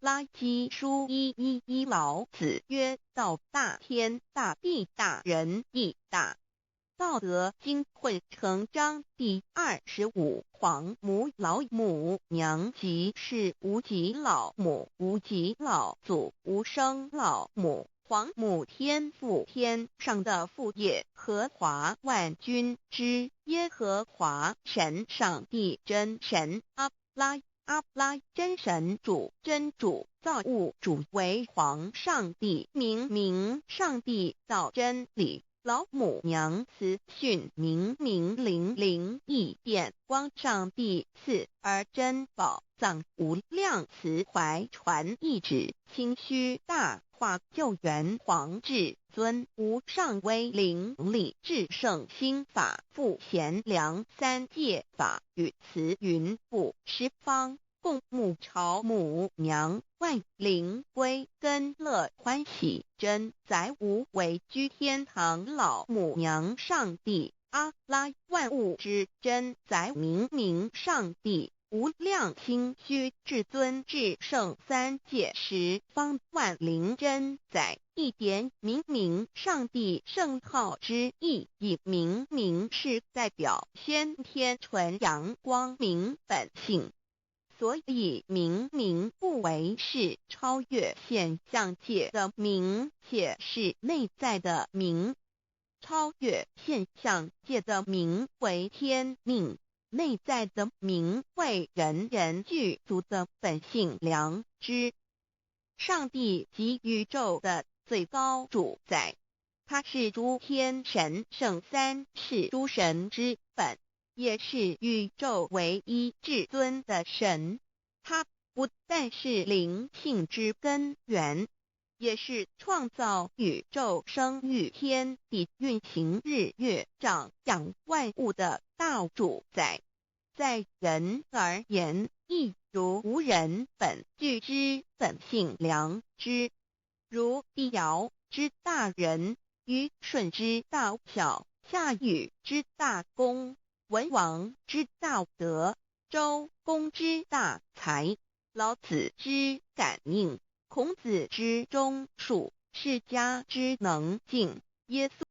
拉基書111老子曰：道大天大地大人亦大。道德經混成章第25皇母老母娘即是無極老母，無極老祖，無生老母。皇母天父天上的父耶和華萬軍之耶和華神上帝真神阿拉阿拉真神主真主造物主為皇上帝明明上帝道真理老母娘慈訓明明靈靈異變光上帝賜而珍寶藏無量慈懷傳懿旨清虛大化救援皇至尊無上威靈力至聖心法父賢良三界法與慈雲布十方共沐朝母娘萬靈歸根樂歡喜真宰無為居天堂老母娘上帝阿拉萬物之真宰明明上帝無量清虛至尊至聖三界十方萬靈真宰一點明明上帝聖號之意，以明明是代表先天純陽光明本性，所以明明不為是超越現象界的明，且是內在的明。超越現象界的明為天命。內在的明為人人具足的本性良知。上帝即宇宙的最高主宰，他是諸天神聖三世諸神之本，也是宇宙唯一至尊的神。他不但是靈性之根源，也是創造宇宙、生育天地、運行日月、長養萬物的大主宰。在人而言，亦如吾人本具之本性良知，如帝堯之大仁，虞舜之大孝，夏禹之大功，文王之大德，周公之大才，老子之感應，孔子之忠恕，釋迦之能靜，耶穌。